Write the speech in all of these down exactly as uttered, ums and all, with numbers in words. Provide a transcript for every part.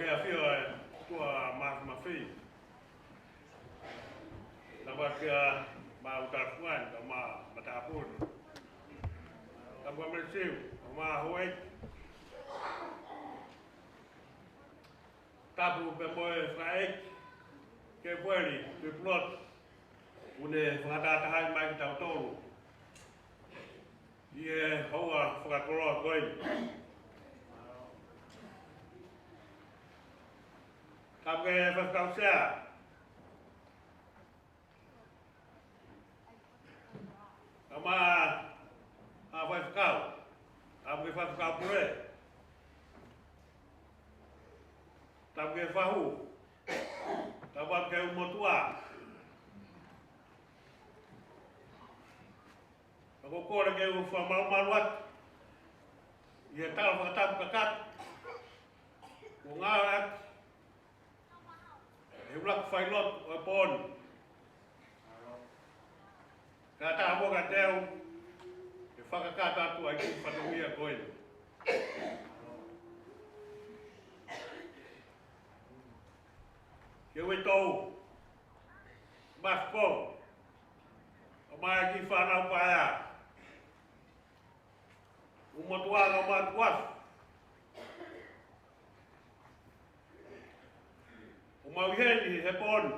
ʻAfio ʻa e ʻOtua Māfimafi. Tapu kia Maʻu Tafuan, ka ma matapun. Tapu kia Melisiu, ka ma hoi. Tapu pē mo e fakaʻeiki, ke pueli, ke pulot. ʻOku ne fakatahatahaʻi mai kitautolu ʻi he houa fakakoloa ko eni. Tapu ki he Faifekau Sea. Ka ma, ʻa Faifekau. Tapu ki he Faifekau Pule. Tapu ki he Fahu. Tapu ki he ʻUlumotuʻa. Ka ʻoku ou kole ke u fakamalumalu atu ʻi he tala fakatapu kakato kuo ngāueʻaki ʻe he ʻuluaki failotu ʻo e pō ni. Ka taha mo ka teu, ke fakakakato atu ʻa e kiʻi fatongia ko eni. Ke ui tou, Mafiko, ʻo mai ki fānau paea. ʻUlumotuʻa ka ma tuaf. ʻO mau ʻi heni he pō ni.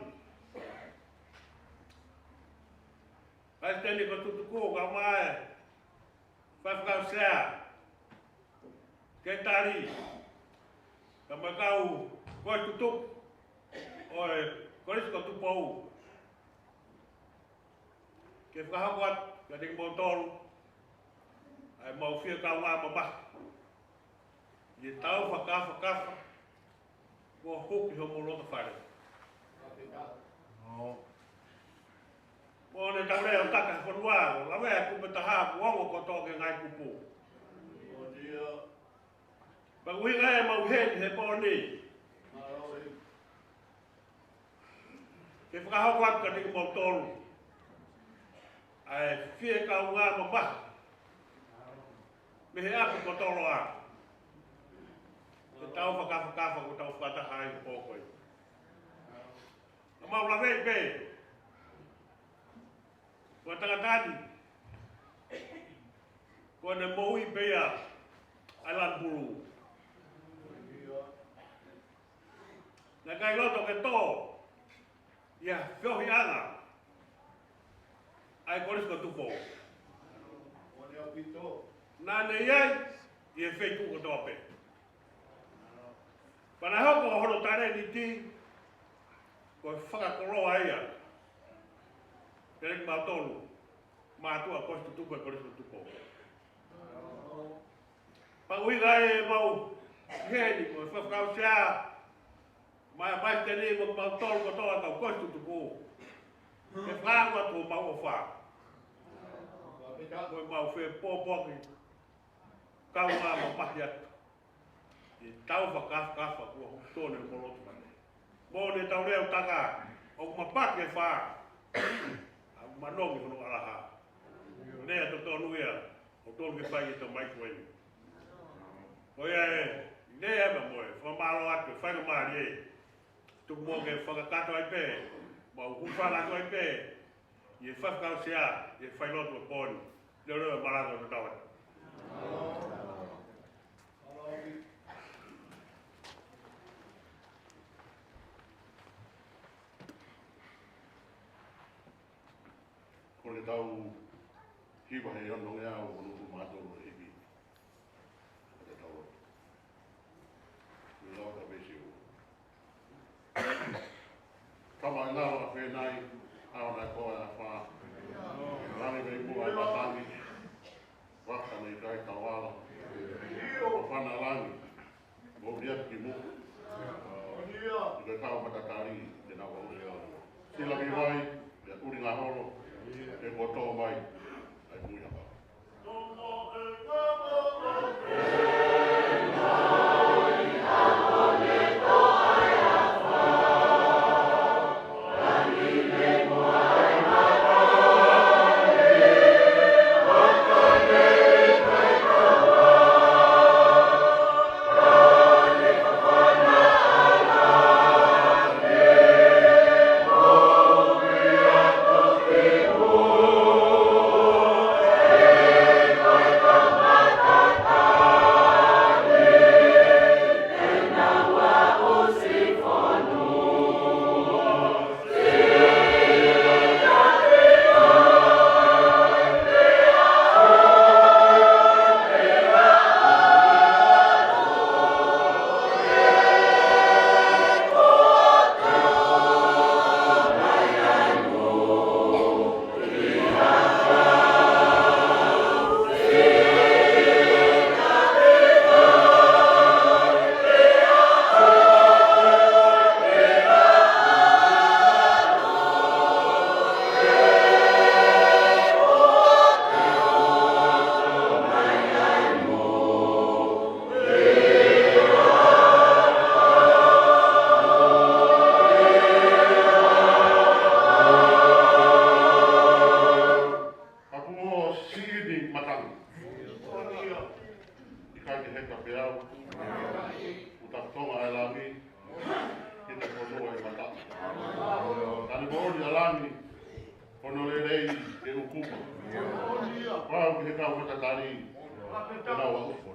Palesiteni Kositutuku ka ma e Faifekau Sea. Ke tali. Ka ma kau Kositutuku ʻo e Kolisi ko Tupou. Ke fakahoko atu kiate kimoutolu ʻa e mau fie kaungā mamahi ʻi he tau fakafakafa kuo huki homou loto fale. Mo ʻene tau lea ʻo taka he fonua, ʻo lavea kupu taha, kuo ongo kotoa ki he ngaahi kupu. Pea ʻuhinga ia ʻemau ʻi heni he pō ni. Ke fakahoko atu kiate kimoutolu ʻa e fie kaungā mamahi mei he ʻapi ko Toloa. Ke tau fakafakafa, ko e tau fakataha ai ko koe. Ka mau lavea pē. Ko e tangata ni, ko ʻene moʻui pē ia ʻa e lanu pulu. Naʻe ʻikai loto ke tō ia he feohiʻanga ʻa e Kolisi ko Tupou. Naʻa ne ʻi ai ʻi he feituʻu kotoa pē. Pea naʻe hoko hono talēniti ko e fakakoloa ia kiate kimautolu mātuʻa Kositutuku ʻo e Kolisi ko Tupou. Pea ʻuhinga ia ʻemau ʻi heni, ko e Faifekau Sea, mo e Palesiteni, mo kimautolu kotoa kau Kositutuku, ke fakahoko atu homau ʻofa mo ʻemau fepōpoaki kaungā mamahi atu ʻi he tau fakafakafa kuo huki tonu homou loto fale. Mo ʻene tau lea ʻo taka, ʻoku mapaki e fā, ʻa ʻoku manongi hono ʻalaha. Lea totonu ia ʻoku tonu ke fai ʻi he taimi ko eni. Ko ia e lea ʻa e mamoe, fakamālō atu e faingamālie. Tuku muʻa ke fakakakato ai pē, mau hūfanga atu ai pē ʻi he Faifekau Sea, ʻi he failotu ʻo e pō ni. Leoleo e malanga ʻo tatau atu. Ko e tau hiva he ono ngeau ono ngeau mā tolu ʻe ivi. Ko e tau lotu. Tama ʻi lalo ʻa Fenai, ʻAo naʻe koa ʻa Fa. Langi mei muʻa ʻa Matangi, Vaka mei kai Tauala. ʻO Fana Langi, mou liaki ki muʻa. ʻI he kau matatali, te nau au. Sila ki vai, ia ʻuli ngaholo, e koto mai, ai mui hapa. Kau ki he kau fakatali, te nau ʻaufo.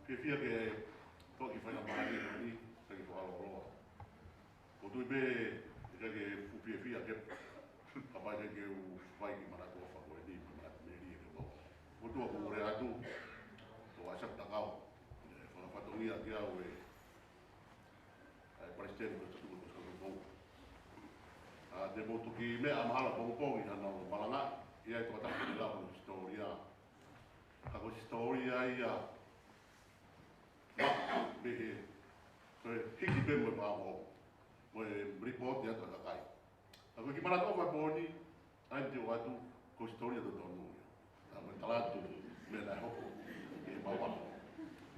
Fiefia ke toki fai ha mahani ni, toki fakaloloa. Ko tui pē, ʻikai ke u fiefia ke, kapau ʻikai ke u fai ki he manatu ʻofa ko eni, mo e manatu melie ke mau. Ko tua ko ure atu, ko Isaac Takau, ʻe fakafatongia ki au ʻe, ʻe Palesiteni ko Tutuku ko Tutuku. ʻA, te mou toki meʻa mahalo pongipongi hano malanga, ʻi ai tokotaha ke lau hono hisitōlia. Ka ko e hisitōlia ia, ma, mei he, ko e hiki pē mo e pāongo, mo e lipooti atu ʻa e kakai. Ka ko e kiʻi manatu ʻofa he pō ni, ʻai te u ʻoatu, ko e hisitōlia totonu ia. Ka ko e tala atu, meʻa naʻe hoko, ʻi he mau ako.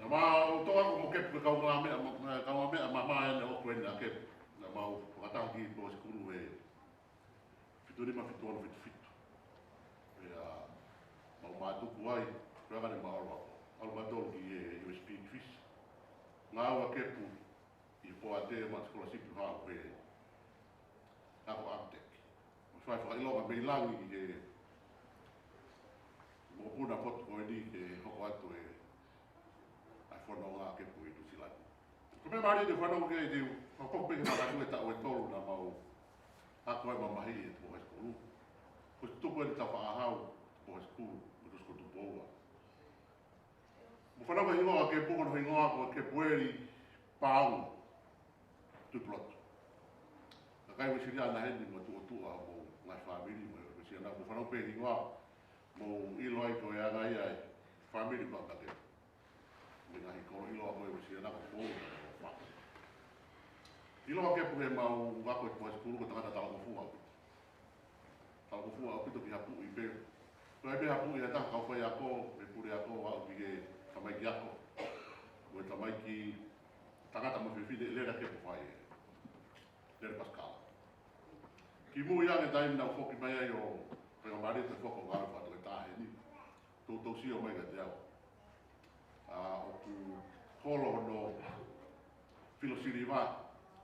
Naʻa mau toka ko mo Kepu ko e kaungāmeʻa, ma, ma, kaungāmeʻa, ma, ma, ʻene ʻoku ʻene ʻa Kepu. Naʻa mau fakataha ki Poa Sikulu he fitu nima fitu ono fitu fitu. Pea mau mātuku ai, pea ngane mau ʻalu ako. ʻAlu mātuku ki he U S P Fisi. Ngāue ʻa Kepu ʻi Poate mo e scholarship ha ko e ako architect. Mo fai fakaʻilonga mei langi ʻi he mokopuna potu ko eni ke hoko atu e ʻa e fononga ʻa Kepu ʻi Nuʻu Sila ni. Ko e meʻa mālie te u fanongo ki ai te u, ʻoku pehē manatu e taʻu ʻe tolu naʻa mau ako ai mamahiʻi ʻi Tupou High School. Ko e tuku eni taʻu faʻahau, Tupou High School, mo Tupou High School Tupou Ua. Mo fanongo ki he hingoa ʻo Kepu, ko hono hingoa ko Kepueli Paunga Tuʻipulotu. Kakai Uēsiliana heni mo tuʻotuʻa mo e ngaahi fāmili mo e Uēsiliana, mo fanongo pē hingoa, mo ʻilo ai ko e anga ia e fāmili ko ē ʻa Kepu. Mei he ngaahi kolo ʻiloa ko ē Uēsiliana ko Pou, Fā. ʻIloa Kepu he mau ako ʻi Tupou High School ko e tangata talangofua. Talangofua ʻaupito ki he hapuʻi pē. Ko e pē hapuʻi ʻa e taha kau faiako, mei he puleako, aʻu ki he tamaiki ako. Ko e tamaiki tangata mo e fefine ʻe lele ʻa Kepu fai ē. Lele pasikala. Kimui ange taimi naʻa ku foki mai ai ʻo, pea mālie te u foki ʻo ngāue fakatoketā heni. Toutou sio mai kiate au. ʻA, ʻoku holo hono filo siliva,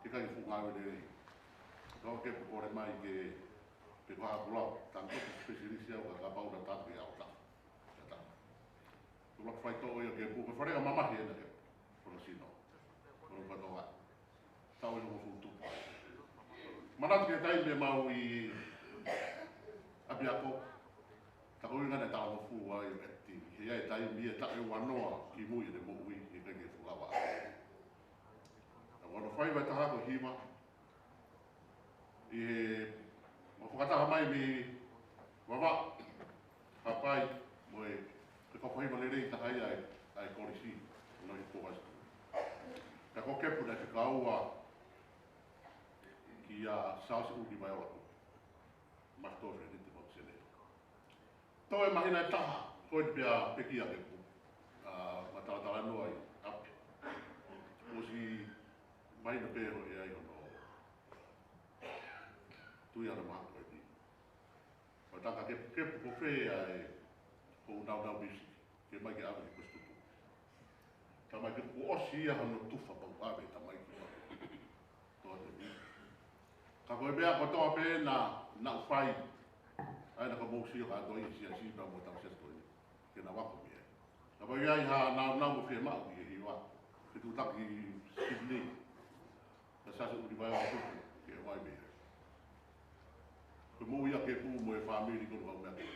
ke ʻikai ke fuʻu ngāue lelei. Ka ʻoku ke kole mai ke, pe ko haku lau, tango specialist au ka kapau naʻa tatu ke au ta. Ka ta. Tula fai toʻo ia Kepu, ke fare ka mamahi ena ke. Kono sino. Kono katoa. Taʻu ʻe hongofulu tupu. Manatu ki he taimi ʻe mau ʻi ʻapiako. Ka ko e ʻuhinga naʻe talangofua ai ʻo acting. He ʻi ai e taimi ʻe taʻu ʻe uanoa kimui ʻene moʻui he ʻikai ke fuʻu lava. Ka ko hono faiva ʻe taha ko e hiva. ʻI he mau fakataha mai mei Vavaʻu, Haʻapai, mo e, ko e kau faiva lelei taha ia ʻa e, ʻa e kolisi, ʻo nau ʻi Tupou High School. Ka ko Kepu naʻe fekau ia kia Siaosi ʻUni Vaiola Kupe. Master of Religion Development Center. Toe māhina ʻe taha, ko e pea pekia Kepu, ʻa, ma talatalanoa ʻi ʻapi. Ai na pē hoʻi ai hono tui ana mako e ni. Ua taka ke, ke puko fē ai ko u nau nau misi. Ke mai ke ʻave ki Kosi Tutu. Ka mai ke kuo ʻosi ia hono tufa pau ʻave tamai ki mako. Toa te ni. Ka ko e meʻa kotoa pē na, na u fai. Ai na ka mou sio ka toi si a si pa mo tau ses toi. Ke na wako mea. Ka mai ai ha na, na mo fie mau ki he hiva. Ke tu taki Sydney. Ka sasa uri vai a kuku, ke vai mea. Ko mou ia ke pū mo e fāmili ko nau mea.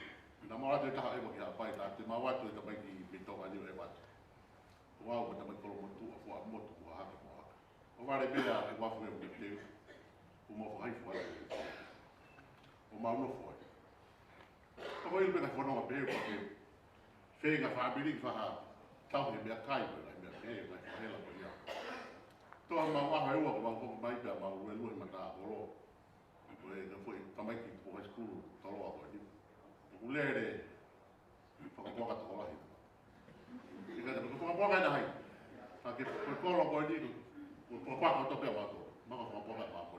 Na mau atu e taha e waki hapai ta, te mau atu e tamai ki me tonga ni e watu. Ko au ko tamai kolo motu, a fua motu, mo haka, mo haka. O vale pea, ko wafu e mo te, ko mau fai fua. O mau no fua. Ka ko i pē ka fononga pē, ko ke feinga fāmili ki faha tau he meʻakai, ko e meʻa pē, mai fahela ko ia. Toa mau aha e ua, ko mau koko mai pē, mau lue lue mata kolo. Ko e ka foʻi tamai ki po high school, tolo ako ni. Ko lele, fakapoaka tokolahi. Ika te ko fakapoaka ina hai. Ka ke ko kolo ko ni, ko fakapoaka to pē mau to. Maka fakapoaka mau ko.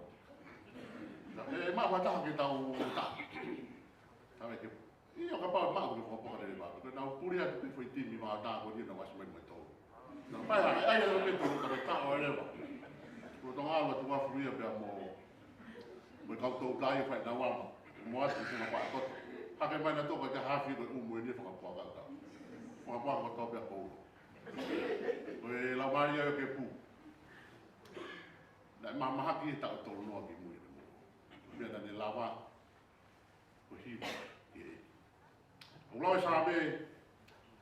Na, e, ma, ma taha ke tau ta. Tau e ke Ia, kapau mau ke fakapoka lele vā. Ko nau puli atu pē foʻi timi vā tā ko nia na wasi mai mai tō. Na pai ha, ai, ai, ai, tō, ka ta o leva. Ko tonga ala tu wafu ia pea mo, mo kau tō tai fai na wama. Mo atu ko na pa koto. Hake mai na tō ka te hafi ko umu e ni fakapoka ka. Fakapoka ko tō pea ko. Ko e lau mai ia ke pu. Na ma mahaki e tau tō noa ki mui. Pea na ne lava. Ko hiva ki he. ʻOku lau e Saame,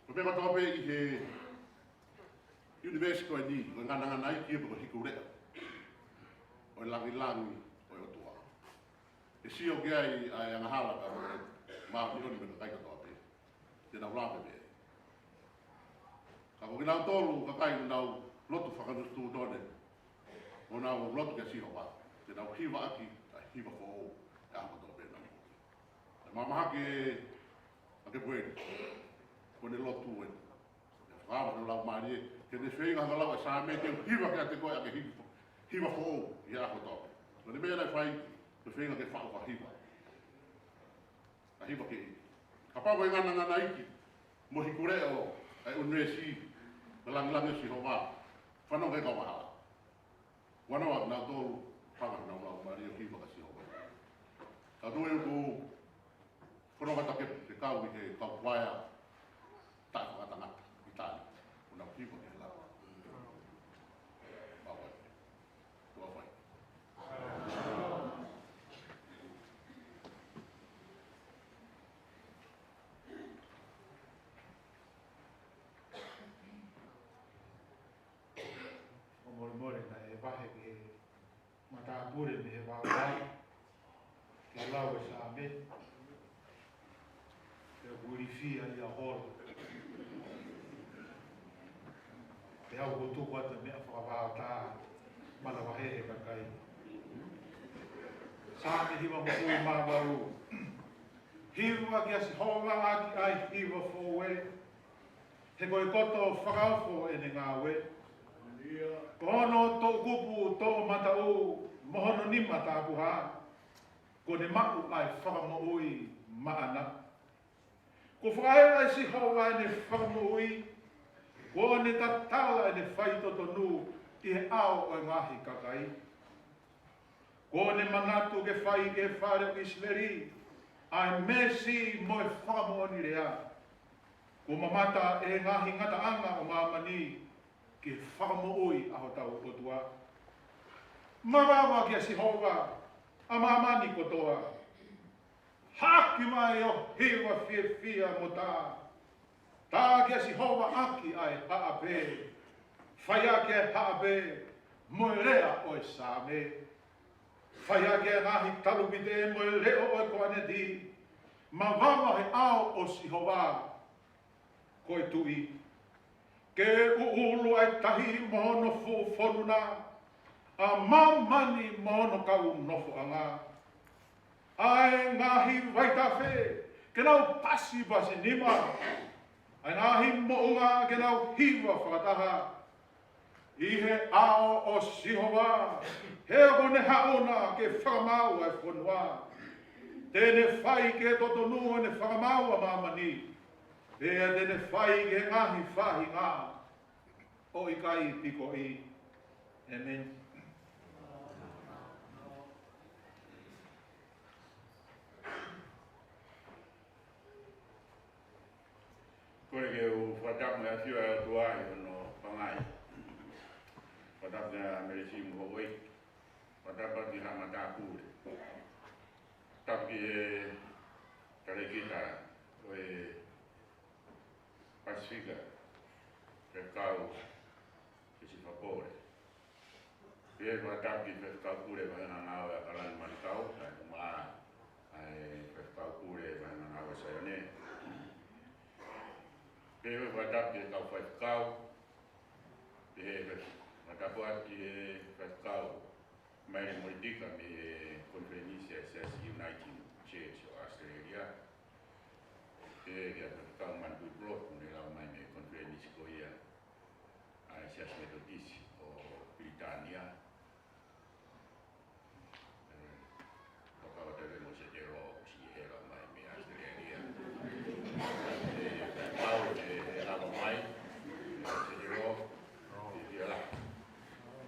ko e meʻa kotoa pē ʻi he university ko eni, ko e nganangana ʻi he pē ko e hiku lea. ʻO e langilangi, ʻo e ʻOtua. ʻE sio ki ai ʻa e angahala ka ko e māʻoniʻoni mo e kakai kotoa pē. Te nau lave pē. Ka ko kinautolu kakai ʻoku nau lotu fakanusutonu. ʻO nau lotu kia Sihova. Te nau hiva ʻaki ʻa e hiva foʻou ʻa e ako tō pē nau. ʻE mamaha ke ake pueni. Ko ne lotu eni. ʻE fakava no lau mālie. Ke ne feinga hanga lau e Saame ke hiva ke ate koe ake hiva, hiva foʻou ʻi he ako tō pē. Ko ne meʻa na fai, ke feinga ke faʻu ka hiva. Ka hiva ke. Kapau ko e nganangana ʻi he mo hiku lea ʻo e ʻunivēsiti, ko e langilangi ʻo Sihova, fanongo ke kau mahala. Ua noa nau tolu, hanga nau lau mālie ʻo hiva kia Sihova. Ka tui ʻoku, ko no kata ke, ke kau ʻi he kau kuaea, taʻefakatangata, ʻi Tani, ʻo nau hiva ke lau. Mau ai. Tua fai. ʻO molemole naʻe vahe ki he matāpule mei he vaovaoa ke lau e Saame. Pea ʻoku ilifia ia holo. Pea ʻoku tuku atu e meʻa fakavaotā manavahē he kakai. Saame hiva mā valu. Hiva kia Sihova ʻaki ʻa e hiva foʻou ē. He ko e koto fakaofo ʻene ngāue. Ko hono toʻukupu toʻomataʻu mo hono nima tapuhā. Kuo ne maʻu ʻa e fakamoʻui maʻana. Kuo fakaeʻa ʻe Sihova ʻene fakamoʻui. Kuo ne tatala ʻene faitotonu ʻi he ʻao ʻo e ngaahi kakai. Kuo ne manatu ke fai ʻi he fale ʻo ʻIsileli ʻa e meesi mo e fakamoʻoni lea. Kuo mamata ʻe he ngaahi ngataʻanga ʻo māmani ki he fakamoʻui ʻa hotau ʻOtua. Mavava kia Sihova ʻa māmani kotoa. Haʻaki mai ʻo hiva fiefia mo tā. Tā kia Sihova ʻaki ʻa e haʻape. Fai ʻaki ʻa e haʻape mo e lea ʻo e Saame. Fai ʻaki ʻa e ngaahi talupite mo e leʻo ʻo e koaneti. Mavava he ʻao ʻo Sihova ko e Tuʻi. Ke ʻuʻulu ʻa e tahi mo hono fuʻu fonu na, ʻa māmani mo hono kau nofoʻanga. ʻA e ngaahi vaitafe ke nau pasipasi nima, ʻa e ngaahi moʻunga ke nau hiva fakataha. ʻi he ʻao ʻo Sihova, he ʻoku ne haʻu na ke fakamaau ʻa e fonua. Te ne fai ki he totonu ʻene fakamaau ʻa māmani, pea te ne fai ki he ngaahi faʻahinga ʻo ʻikai pikoʻi. ʻĒmeni. Kole ke u fakatapu mo e ʻafio ʻa e ʻOtua ʻi hono pangai. Fakatapu kia Melesi mo Houʻeiki. Fakatapu ki Haʻa Matāpule. Tapu ki he talēkita ʻo e Pasifika, Faifekau Sisifapole. Pea fakatapu ki he Faifekau Pule Vahenga Ngāue ʻAkalani Malikau, kae ʻumaʻā ʻa e Faifekau Pule Vahenga Ngāue Saione. Pea fakatapu ki he kau faifekau, pea fakatapu atu ki he Faifekau Maile Molitika mei he Konifelenisi ʻa e Siasi Uniting Church of Australia. Pea ki he Faifekau Manu Pulotu, ne lau mai mei he konifelenisi ko ia ʻa e Siasi Metotisi ʻo Pilitānia. Fakatapu mo Setelo, ʻosi hela mai mei ʻAositelēlia. ʻE, pau ʻe, ʻe lava mai, Setelo, ʻi he la.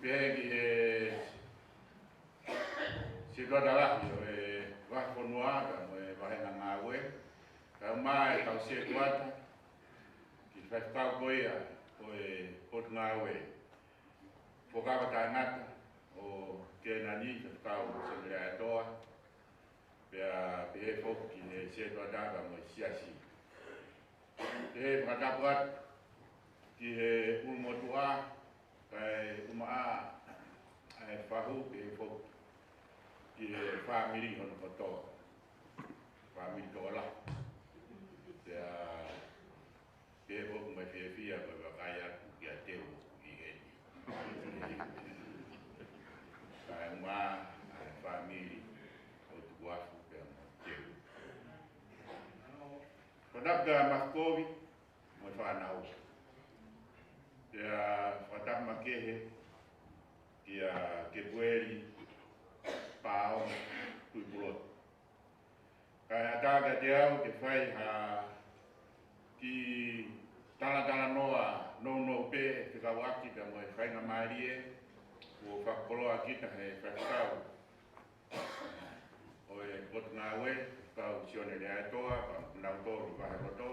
Pea ki he Sētuata lahi ʻo e vahefonua, kae ʻumaʻā e vahenga ngāue, kae ʻumaʻā e kau sētuata, ki he faifekau ko ia ʻo e Potungāue Fuakava Taʻengata ʻo Kēnani, Faifekau Sione Leaʻaetoa, pea pehē foki ki he sētuata kae ʻumaʻā e siasi. Pea fakatapu atu ki he ʻulumotuʻa, kae ʻumaʻā ʻa e fahu, pehē foki ki he fāmili hono kotoa, fāmili tokolahi. Pea pehē foki mo e fiefia ko e vakai atu kia Teu ʻi heni. Kae ʻumaʻā ʻa e fāmili ʻo Tukuafu pea mo Teu. Fakatapu kia Mafi Kovi mo e fānau. Pea fakatapu makehe kia Kepueli Pao Tuʻipulotu. Kae ʻatā kiate au ke fai ha kiʻi talatalanoa nounou pē fekauʻaki pea mo e faingamālie kuo fakakoloa kita he faifekau ʻo e Potungāue, Faifekau Sione Leaʻaetoa, pea mo kinautolu vaheloto,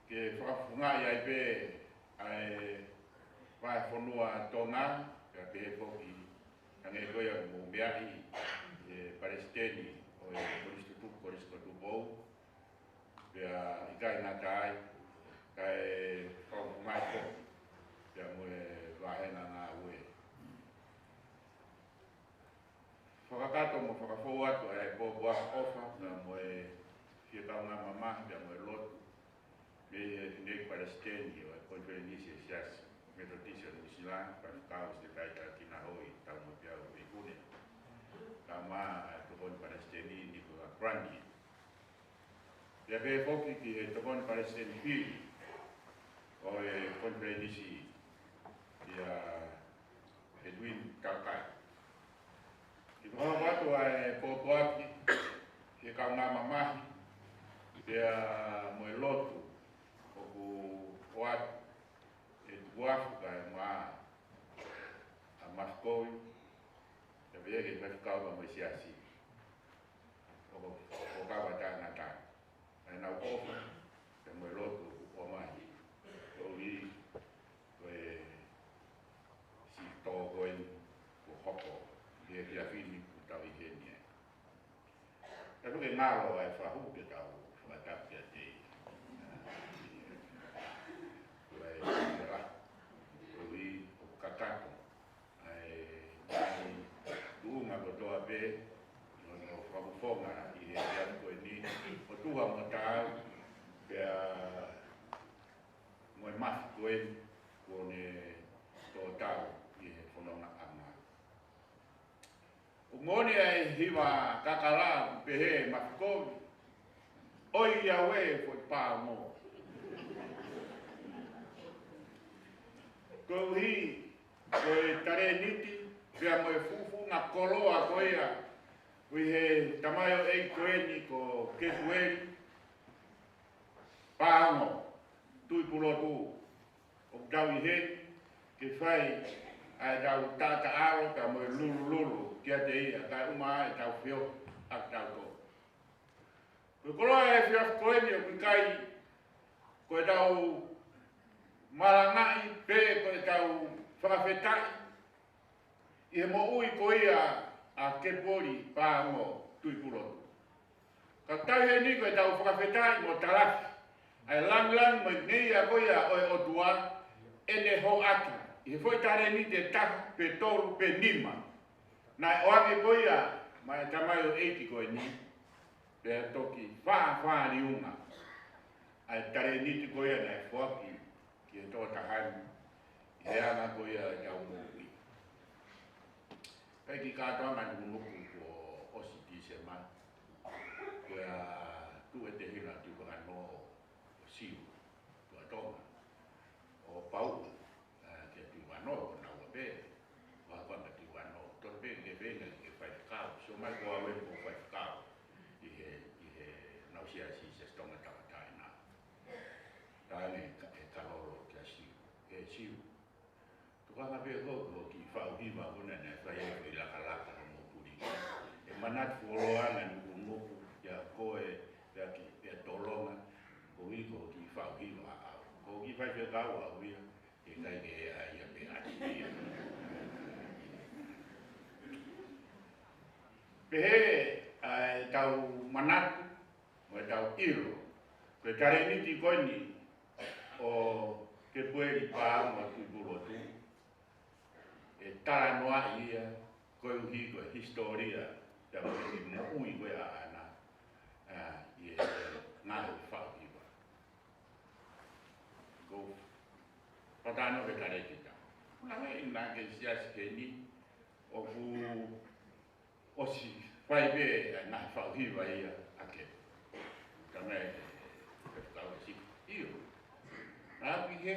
ke fakafofongaʻi ai pē ʻa e vahefonua Tonga, pea pehē foki hangē ko ia ʻoku mou meaʻi, ʻe palesiteni ʻo e Kolisi Tutupu, Kolisi ko Tupou, pea ʻikai ngata ai, kae fakafofongaʻi foki pea mo e vahenga ngāue. Fakakakato mo fakafou atu ʻa e pōpoaki ʻofa, pea mo e fie kaungā mamahi, pea mo e lotu, mei he fineʻeiki palesiteni ʻo e Konifelenisi ʻo e Siasi Metotisi ʻo Nuʻusila, Faifekau Sitekaita Kinahoʻi Taumoepeau Veikune, kae ʻumaʻā ʻa e tokoni palesiteni Nikola Grandi. Pea pehē foki ki he tokoni palesiteni pili ʻo e Konifelenisi, ʻa Edwin Talakai. Ke fakahoko atu ʻa e pōpoaki, ki he kaungā mamahi, pea mo e lotu ʻoku ʻoatu ʻe Tukuafu kae ʻumaʻā ʻa Mafi Kovi, pea pehē ki he faifekau pea mo e siasi ʻo Fuakava Taʻengata, ʻa ʻenau ʻofa pea mo e lotu ʻoku ʻomai koeʻuhi ko e siʻi tō ko eni kuo hoko ʻi he efiafi ni ʻoku tau ʻi heni ai. Ka ʻoku ke ngalo ʻa e fahu ke tau fakatapu kiate ia. Ko e tera, koeʻuhi ʻoku kakato ʻa e ngaahi tuʻunga kotoa pē ʻi hono fakafofonga ʻi he efiafi ko eni, ʻo tuha mo taau, pea mo e mafi ko eni kuo ne tō tau ʻi he fononga ʻanga. ʻOku moʻoni ʻa e hiva kakala ʻoku pehē, Mafi Kovi, ʻoi ia ue foʻi pāongo. Koeʻuhi ko e talēniti pea mo e fuʻu fuʻunga koloa ko ia ʻoku ʻi he tamaioʻeiki ko eni ko Kepueli Paongo Tuʻipulotu, ʻoku tau ʻi heni ke fai ʻa ʻetau taʻataʻalo pea mo e lulululu kiate ia, kae ʻumaʻā ʻetau feohi ʻa kitautolu. Ko e koloa ʻo e efiafi ko eni ʻoku ʻikai ko ʻetau malangaʻi pe ko ʻetau fakafetaʻi ʻi he moʻui ko ia ʻa Kepueli Paongo Tuʻipulotu. Ka ʻoku tau ʻi heni ko ʻetau fakafetaʻi mo talafi ʻa e lāngilangi mo e ngeia ko ia ʻo e ʻOtua ʻene hoʻata ʻi he foʻi talēniti ʻe taha pe tolu pe nima naʻe ʻoange ko ia maʻa e tamaioʻeiki ko eni, pea toki fāfāliunga ʻa e talēniti ko ia naʻe foaki ki he tokotaha ni ʻi he anga ko ia ʻetau moʻui. Pea ki he kātoanga nukunuku kuo ʻosi Tīsema, pea tuʻu e tehina Tuʻi Vakanō ʻo Siu, Tuʻa Tonga, ʻo pau, ē, ke Tuʻi Vakanō, ko naua pē, ʻo hako ʻa Tuʻi Vakanō, tolu pē ke feinga ke faifekau, sio mai ko au eni ko faifekau ʻi he, ʻi he nau siasi, Siasi Tonga Tauʻatāina. Taʻane ka, e kalolo kia Siu, ē Siu. Tokanga pē koe ki he kiʻi faʻu hiva ko ena naʻe fai ai e foʻi lakalaka ʻo Mokuli. ʻE manatu fuoloa ʻa e nukunuku kia koe, pea ki, pea tolonga, koeʻuhi ko e kiʻi faʻu hiva ʻaʻau. Ko e kiʻi faifekau au ia, ʻe ʻikai ke ʻi ai ia pē ʻa ia. Pehē ʻa ʻetau manatu, mo ʻetau ʻilo, ko e talēniti ko eni ʻo Kepueli Paongo Tuʻipulotu, ʻe talanoaʻi ia koeʻuhi ko e hisitōlia, pea mo e moʻui ko ia ʻaʻana, ā, ʻi he ngaahi faʻu hiva. Ko e patano ke talēkita. Kuna he ina ke siasi ke ni, ʻoku ʻosi fai pē ʻa e ngaahi faʻu hiva ia ʻa Kepu. Ka mai e, e kau e siku. ʻIo. Naʻa ku ʻi he,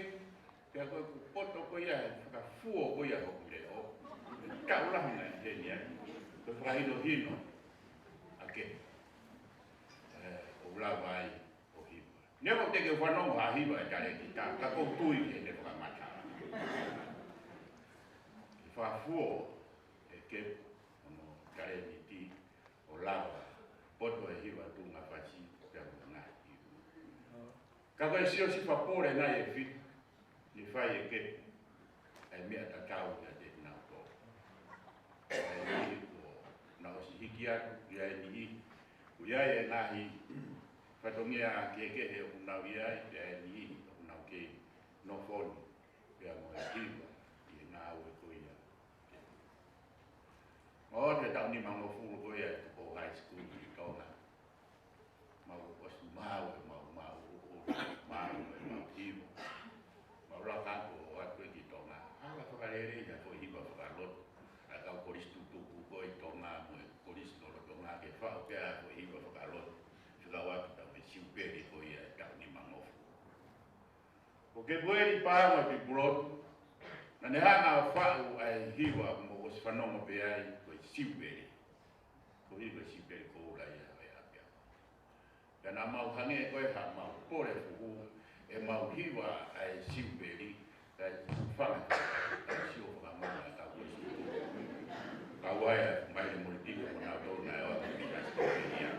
pea ko e poto ko ia, e fakafuo ko ia hoku leʻo. Taʻu lahi naʻe ʻi heni ai. Ko e fakahinohino ʻa Kepu. Ē, ʻo lava ai ʻo hiva. Neongo te ke fanongo ha hiva ʻe talēkita, ka ʻoku ou tui ʻene fakamatala. ʻE fakafuo ʻe Kepu hono talēniti ʻo lava poto e hiva tuʻunga fasi pea mo e ngaahi hiva. Ka ko e Siosifa Pole nai ʻe fitu, naʻe fai ʻe Kepu ʻa e meʻa tatau kiate kinautolu. ʻA e niʻihi kuo nau ʻosi hiki atu, ʻi ai e niʻihi kuo ʻi ai e ngaahi fatongia kehekehe ʻoku nau ʻi ai, ʻi ai e niʻihi ʻoku nau kei nofo ni, pea mo e hiva ʻi he ngāue ko ia. Mou ʻoatu e taʻu nimangofulu ko ia ʻeku high school ʻi Tonga. Mau ʻosi maʻu e mau, mau, mau, mau, mau hiva. Mau laka atu ʻo ʻoatu ki Tonga. ʻAlu ʻo fakalelei ha foʻi hiva fakalotu. ʻA e kau kolisi tutuku ko ē ʻi Tonga mo e kolisi lolotonga ke faʻu pē ha foʻi hiva fakalotu. Fekauʻaki pea mo e Siupeli ko ia e taʻu nimangofulu. Ko Kepueli Paongo Tuʻipulotu, naʻa ne hanga ʻo faʻu ʻa e hiva ʻoku mou ʻosi fanongo pē ai ko e Siupeli. Ko e hiva Siupeli ko ula ia ʻo e ʻapiako. Pea naʻa mau hangē ko e haʻamau pole fuhu, ʻemau hiva ʻa e Siupeli, kae fanga, kae sio fakamana ka ko e Siupeli. Ka ʻoku ʻi ai e maile mole tiko mo nautolu naʻe ʻoange ki Australia.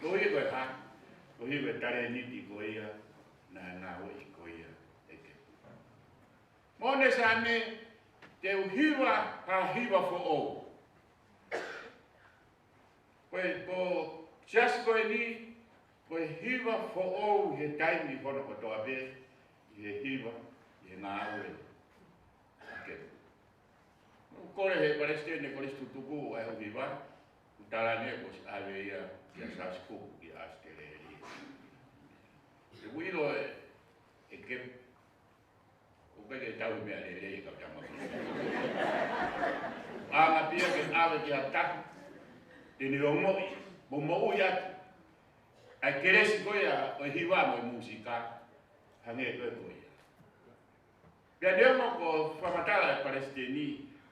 Ko e hiva ko e hā, ko e hiva e talēniti ko ia, naʻe ngāueʻi ko ia ʻe Kepu. Mou ne sane, te u hiva ha hiva foʻou. Ko e, ko e siasi ko eni, ko e hiva foʻou he taimi hono kotoa pē, ʻi he hiva, ʻi he ngāue ʻa Kepu. Naʻa ku kole he palesiteni e kolisi tutuku ʻa e hiva, ʻoku tala ange kuo ʻosi ʻave ia kia Siaosi Kupu ki ʻAositelēlia. Te u ʻilo ʻe, ʻe Kepu, ʻoku ʻikai ke tau meʻa lelei ka tama. ʻAnga pē ia ke ʻave ki ha taha te ne ongoʻi mo moʻui atu ʻa e kelesi ko ia ʻo e hiva mo e mūsika, hangē ko e ko ia. Pea neongo ko e fakamatala ʻa e palesiteni,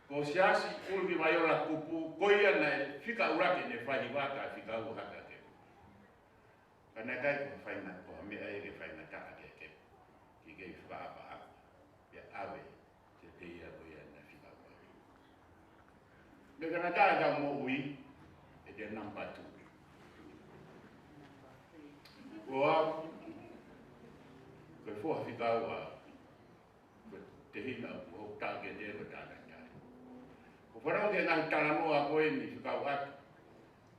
ko Siasi ʻUlukivaiola Kupu, ko ia naʻe fika ʻuluaki ʻene fai hiva kae fika ua hake ʻa Kepu. Ka naʻe ʻikai ko ha faingataʻa, ko ha meʻa ia ke faingataʻa kia Kepu. Ke kei fakaʻapaʻapa. Pea ʻave, ke pehē ia ko ia naʻe fika ua. Meʻa faingataʻa ʻetau moʻui, ʻete number two. Ko au, ko e foha fika ua, ko e tehina ʻoku ou taʻokete ko e tānaki. ʻOku ou fanongo ki he ngaahi talanoa ko eni fekauʻaki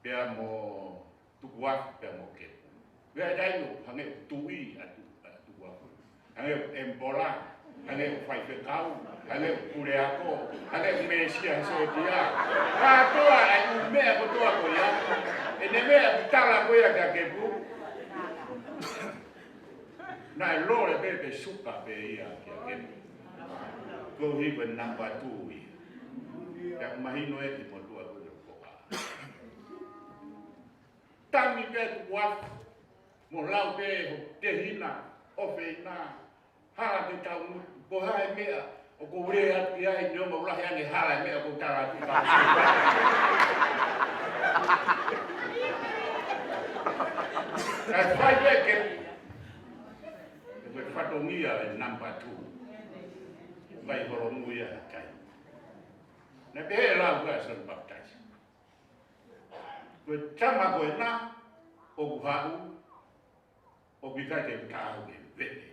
pea mo Tukuafu pea mo Kepu. Pea ʻi ai e taimi ʻoku hangē ʻoku tuʻi ʻa Tu-, ʻa Tukuafu. Hangē ʻoku ʻemipola, hangē ʻoku faifekau, hangē ʻoku puleako, hangē ʻoku mēsia he sōtia. Kātoa ʻa e ʻū meʻa kotoa ko ia. ʻEne meʻa ʻoku tala ko ia kia Kepu. Naʻe lole pē pe suka pē ia kia Kepu. Koeʻuhi ko e number two ia. Pea ʻoku mahino ʻe he motuʻa ko ē ʻoku ʻa. Tangi pē Tukuafu, mo lau pē ho tehina, ʻofeina, hala ke tau mu-, ko e hā e meʻa ʻoku ou lea atu ki ai neongo ʻoku lahi ange hala e meʻa ʻoku ou tala atu ki ai. Kae fai pē Kepu, ko e fatongia e number two. Vai holomui ʻa kai. Naʻe pehē lau ko ē ʻa Sione Papitaiso. Ko e tama ko ena ʻoku haʻu, ʻoku ʻikai ke u taau ke vete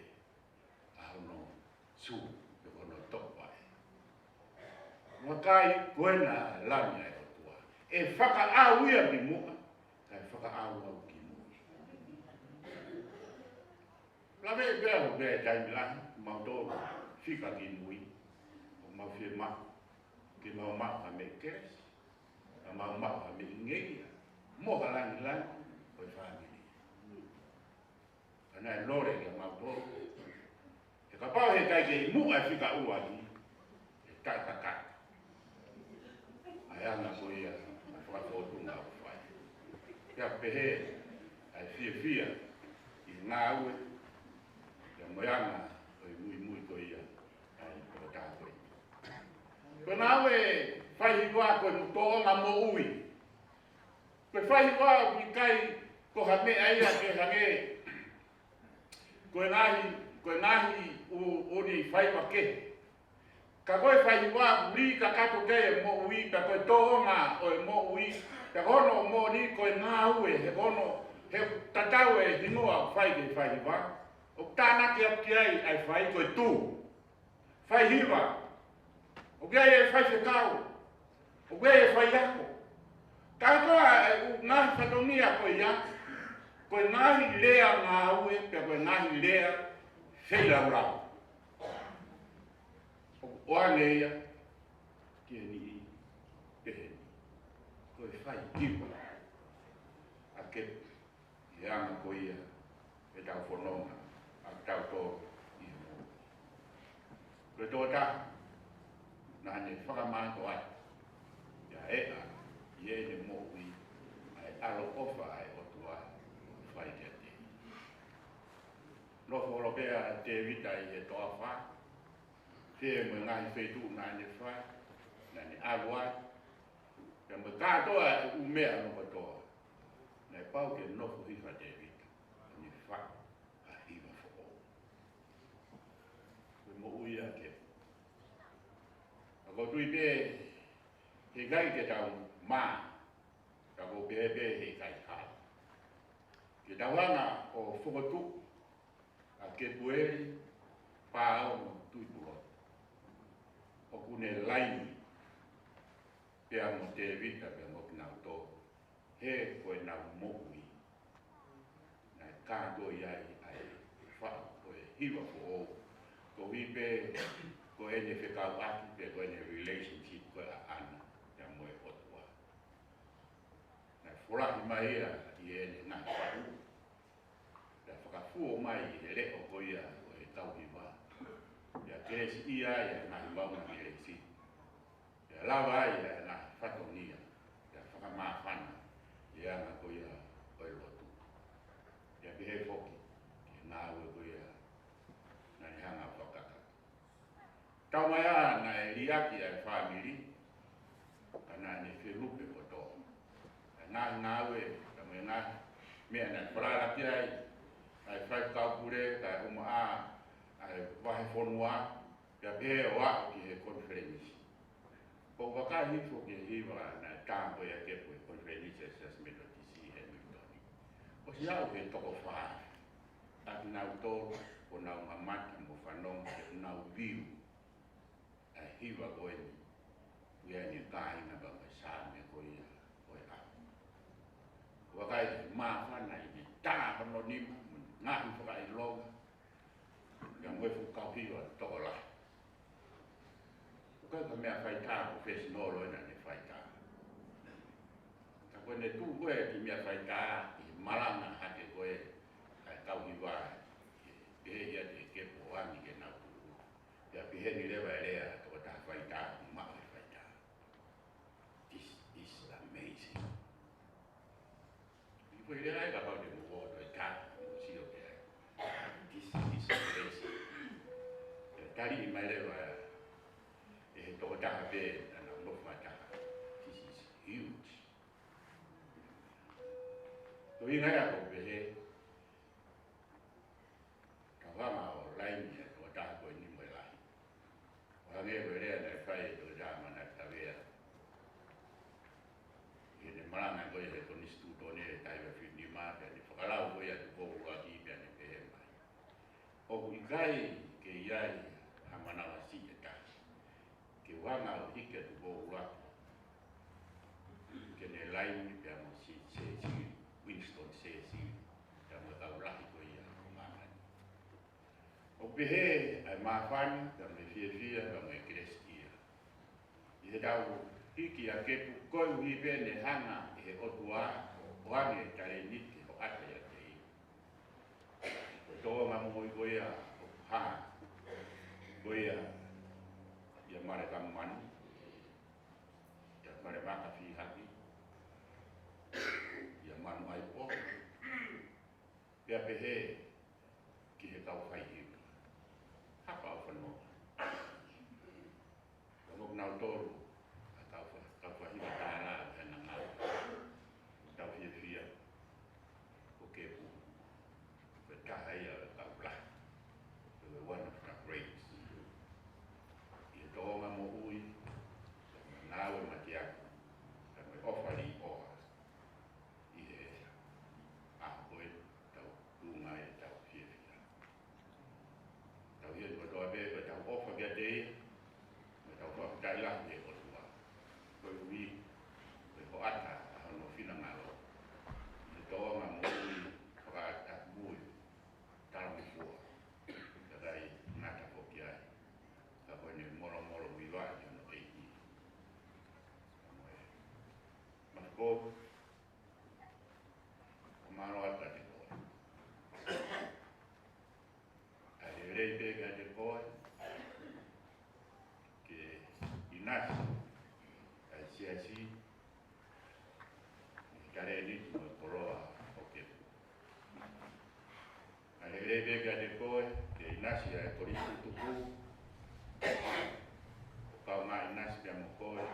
ʻa hono sū, pe ko hono topa ē. Vakai ko ena Lami ʻa e ʻOtua. ʻE fakaʻau ia ki muʻa, kae fakaʻau au ki mui. Lave pea ʻo pea e taimi lahi, mau tō fika ki mui, ʻo mau fiemaʻu ke mau maʻu ha meʻa kelesi, ka mau maʻu ha meʻa ngeia, mo ha langilangi ʻo e fāmili. Ka naʻe lole kia mau tō, he kapau he ʻikai ke ʻi muʻa e fika ua ni, ʻe taʻekakato ʻa e anga ko ia ʻo e fakafōtunga ʻoku fai. Pea pehē ʻa e fiefia ʻi he ngāue, pea mo e anga ʻo e muimui ko ia ʻa e tokotaha ko ē. Ko e ngāue fai hiva ko e tōʻonga moʻui. Ko e fai hiva ʻoku ʻikai ko ha meʻa ia ke hangē ko e ngaahi, ko e ngaahi ʻū, ʻū ni faiva kehe. Ka ko e fai hiva ʻoku lī kakato ki ai e moʻui, ka ko e tōʻonga ʻo e moʻui, ka ko hono moʻoni ko e ngāue, he ko hono, he tatau e hingoa ʻoku fai ki he fai hiva. ʻOku tānaki atu ki ai ʻa e fai ko e tū. Fai hiva. ʻOku ʻi ai e faifekau. ʻOku ʻi ai e faiako. Kātoa e ʻū ngaahi fatongia ko ia, ko e ngaahi lea ngāue, pea ko e ngaahi lea feilaulau. ʻOku ʻoange ia ki he niʻihi pehē ni. Ko e fai hiva ʻa Kepu ʻi he anga ko ia ʻetau fononga ʻa kitautolu ʻi he moʻui. Ko e tokotaha naʻa ne fakamātoato ʻa e ʻa ʻi heʻene moʻui ʻa e ʻaloʻofa ʻa e ʻOtua ʻoku fai kiate ia. Nofo holo pē ʻa Tēvita ʻi he toafa, pea mo e ngaahi feituʻu naʻa ne fai, naʻa ne ʻalu ai, pea mo e kātoa e ʻū meʻa hono kotoa. Naʻe pau ke nofo hifo ʻa Tēvita, ʻo ne faʻu ha hiva foʻou. Ko e moʻui ʻa Kepu. Ka ʻoku ou tui pē, he ʻikai ke tau mā, ka ʻoku ou pehē pē he ʻikai hala ke tau hanga ʻo fokotuʻu ʻa Kepueli Pāono Tuʻipulotu. ʻOku ne laini pea mo Tēvita pea mo kinautolu. He ko ʻenau moʻui naʻe kātoa ai ʻa e faʻu ʻo e hiva foʻou. Koeʻuhi pē ko ʻene fekauʻaki pe ko ʻene relationship ko ē ʻaʻana pea mo e ʻOtua. Naʻe folahi mai ia ʻi heʻene ngaahi faʻu. Pea fakafuo mai ʻi he leʻo ko ia ʻo e tauhi vā. Pea kelesiʻia ai ʻa e ngaahi maʻunga kelesi. Pea lava ai ʻa e ngaahi fatongia. Pea fakamāfana ʻi he anga ko ia ʻo e lotu. Pea pehē foki ki he ngāue ko ia naʻa ne hanga ʻo fakakakato. Tau mai ā naʻe liʻaki ʻa e fāmili, ka naʻa ne felupe kotoa. ʻA e ngaahi ngāue, ka mo e ngaahi meʻa naʻe falala ki ai, ʻa e faifekau pule, kae ʻumaʻā ʻa e vahefonua, pea pehē ʻo aʻu ki he konifelenisi. ʻOku vakai hifo ki he hiva naʻe tā ko ia ke pue konifelenisi ʻa e Siasi Metotisi Hamilton. ʻOsi aʻu he toko fā. ʻA kinautolu ʻoku nau mamata mo fanongo ke nau view ʻa e hiva ko eni, ʻoku ʻi ai ʻene kāinga pea mo e Saame ko ia ʻo e ʻaho. Vakai he māfana ʻi he tā hono nima, mo e ngaahi fakaʻilonga, pea mo e fuʻu kau hiva tokolahi. ʻOku ʻikai ko e meʻa faitā professional ʻena ne faitā. Ka ko ʻene tuʻu ko ē ki he meʻa faitā, ʻi he malanga hake ko ē ʻa e kau hiva, ʻi he pehē ʻiate Kepu ʻo angi ke nau tuʻu. Pea pehē ni leva e lea ʻa e tokotaha faitā, maʻu e faitā. This is amazing. ʻI ko e lea ʻa e kapau te mou ō ʻo tā, mou sio ki ai. This is amazing. Pea tali mai leva ʻe he tokotaha pē naʻa nau nofo fakataha. This is huge. Ko e ʻuhinga ia ʻoku ou pehē, ka hanga ʻo laini ʻa e tokotaha ko eni mo e lahi. ʻO hangē ko e lea naʻe fai ʻe Toketā Manatu Tavea. ʻI heʻene malanga ko ia he konisitūtone he taha hiva fitu nima, pea ne fakalau ko ia ʻa Tupou ʻUluaki pea ne pehē mai, ʻoku ʻikai ke ʻi ai ha manavasiʻi ʻe taha ke u hanga ʻo hiki atu Tupou ʻUluaki ke ne laini pea mo Sē-, Sēsili, Winston Sēsili, pea mo e kau lahi ko ia ʻo māmani. ʻOku pehē ʻa e māfana, pea mo e fiefia, pea mo e kelesitia ʻi heʻetau hiki ʻa Kepu koeʻuhi pē ne hanga ʻe he ʻOtua ʻo ʻoange e talēniti hoʻata ʻiate ia. Ko e tōʻonga moʻui ko ia ʻoku hā ko ia ʻia Male Kamumanu, ʻia Male Makafihaki, ʻia Manuʻaipo, pea pehē ki he kau faihiva. Hapa ʻo fanongo. Ka mo kinautolu ʻa e kau fa-, kau faihiva tālā ʻo e ngāue. Tau fiefia, ko Kepu ko e taha ia ʻo e kau lahi. Ko e one of the greats. ʻI he tōʻonga moʻui, pea mo e ngāue mateaki, pea mo e ʻofa līʻoa. ʻI he ʻaho ko ē, tau tuʻunga ʻetau fiefia. Tau hia ni kotoa pē ko ʻetau ʻofa kiate ia, mo ʻetau fakafetaʻi lahi ki he ʻOtua. Koeʻuhi ko e hoʻata ʻa hono finangalo ʻi he tōʻonga moʻui fakaʻatamui, talamifua, kae ʻikai ngata foki ai, ka ko ʻene molomolomuivaʻi hono ʻEiki. Ka mo e Mako, ʻoku mālō atu kiate koe. ʻA e lelei pē kiate koe ke ʻinasi ʻa e siasi, talēniti mo e koloa ʻo Kepu. ʻA e lelei pē kiate koe ke ʻinasi ʻa e kolisi tutuku, ʻo kau mai ʻinasi pea mo koe ʻi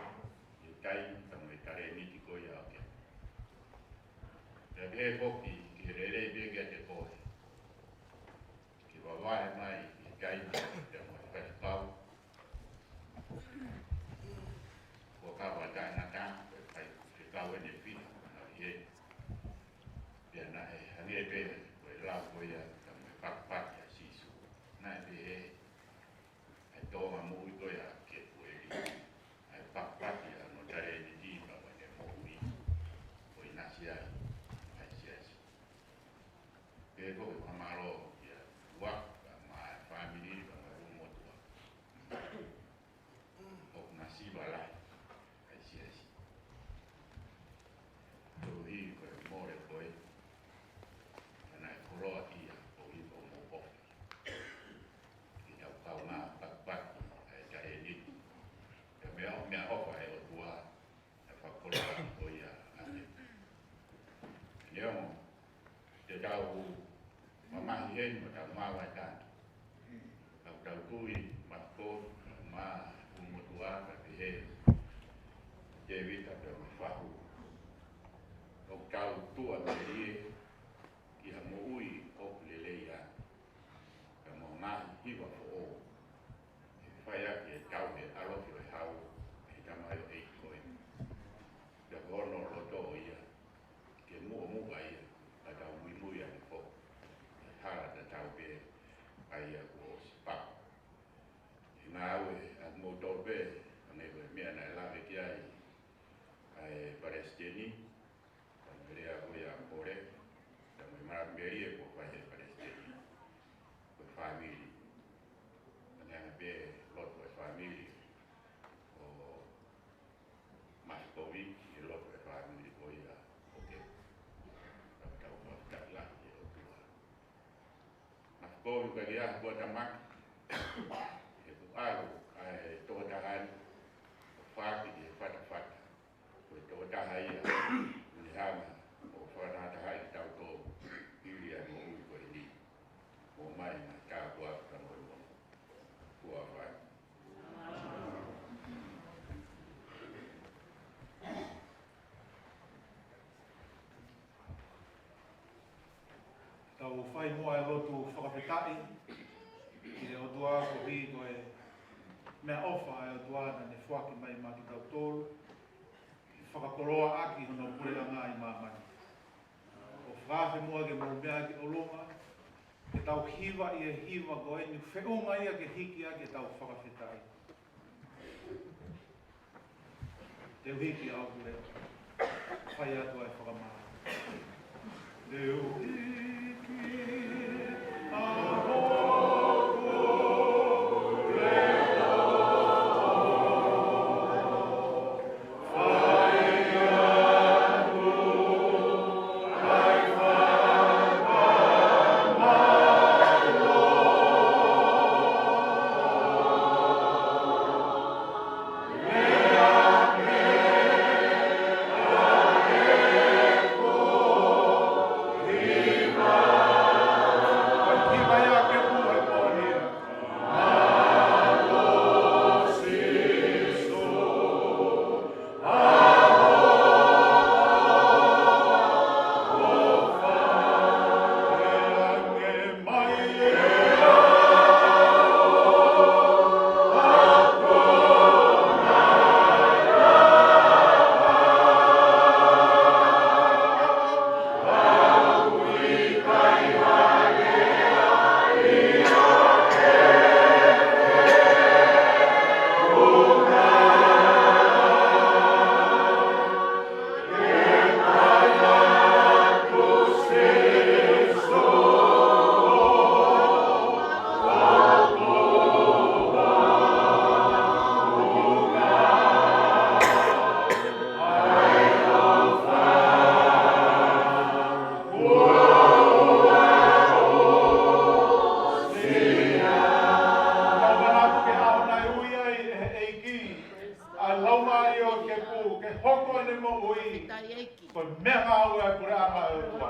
he taimi pea mo e talēniti ko ia ʻo Kepu. Pea pehē foki ke lelei pē kiate koe ke vavae mai ʻi he taimi pea mo e faifekau Fuakava Taʻengata, ko e faifekau ʻeni ʻe fiha naʻe ʻi heni. Pea naʻe hangē pē ko e lau ko ia, ka mo e pakipaki ʻa Sīsū. Naʻe pehē ʻa e tōʻonga moʻui ko ia ʻa Kepu ʻe lī, ʻa e pakipaki ʻa hono talēniti pea mo ʻene moʻui, ʻo ʻinasi ai ʻa e siasi. Pea ko e fakamālō kia Ua, pea mo e fāmili, pea mo e motuʻa. ʻOku masiva lahi ʻa e siasi. Koeʻuhi ko e mole ko ē, ka naʻe koloaʻia koeʻuhi ko hoʻomou ʻofa ki heʻetau kaungā pakipaki ʻa e talēniti. Pea meʻa, meʻaʻofa ʻa e ʻOtua, ʻa e fakakoloa ko ia ʻa Kepu. Neongo te tau mamahi heni mo tau maʻu ʻa e tangi, ka ʻoku tau tui, Mako, mo Ka pehē, Tēvita pea mo Fahu, ʻoku tau tuʻamelie ki ha moʻui ʻoku lelei ange, pea mo e ngaahi hiva foʻou ʻe fai ʻaki e tauhi ʻalofi ʻo e hau ʻe he tamaioʻeiki ko eni. Pea ko hono loto ia ke muʻomuʻa ia, ka tau muimui ʻaki foki e hala tatau pē ʻa ia kuo ʻosi pau. He ngāue ʻa moutolu pē, hangē ko e meʻa naʻe lave ki ai ʻa e Palesiteni, pea mo e lea ko ia ʻa Pole, pea mo e malaʻe melie kuo fai ʻe he Palesiteni, ko e fāmili. Hangē pē loto e fāmili ʻo Masikovi, ʻi he loto e fāmili ko ia ʻo Kepu. Tau tau fakafetaʻi lahi ki he ʻOtua. Masikovi, ka ke ʻaho kuo tamaki, he kuo ʻalu ʻa e tokotaha ni ʻo faki ki he fatafata. Ko e tokotaha ia ʻoku ne hanga ʻo fakatahatahaʻi kitautolu ʻi he moʻui ko eni. Mo mai na ta kua ka mo mo. Kua fai. Tau fai muʻa e lotu fakafetaʻi ki he ʻOtua, koeʻuhi ko e meʻaʻofa ʻa e ʻOtua naʻa ne foaki mai maʻa kitautolu ke fakakoloaʻaki hono puleʻanga ʻi māmani. ʻOku fakaafe muʻa ke mou meʻa ki ʻolunga, ke tau hiva ʻi he hiva ko eni, feʻunga ia ke hiki ʻaki ʻetau fakafetaʻi. Te u hiki au pule. Fai atu ai fakamā. Te u hiki au pule. Tau manatu ki he ʻaho naʻe ui ai ʻe he ʻEiki ʻa e laumālie ʻo Kepu ke hoko ʻene moʻui ko e meʻangāue ʻa e puleʻanga ʻo e ʻOtua.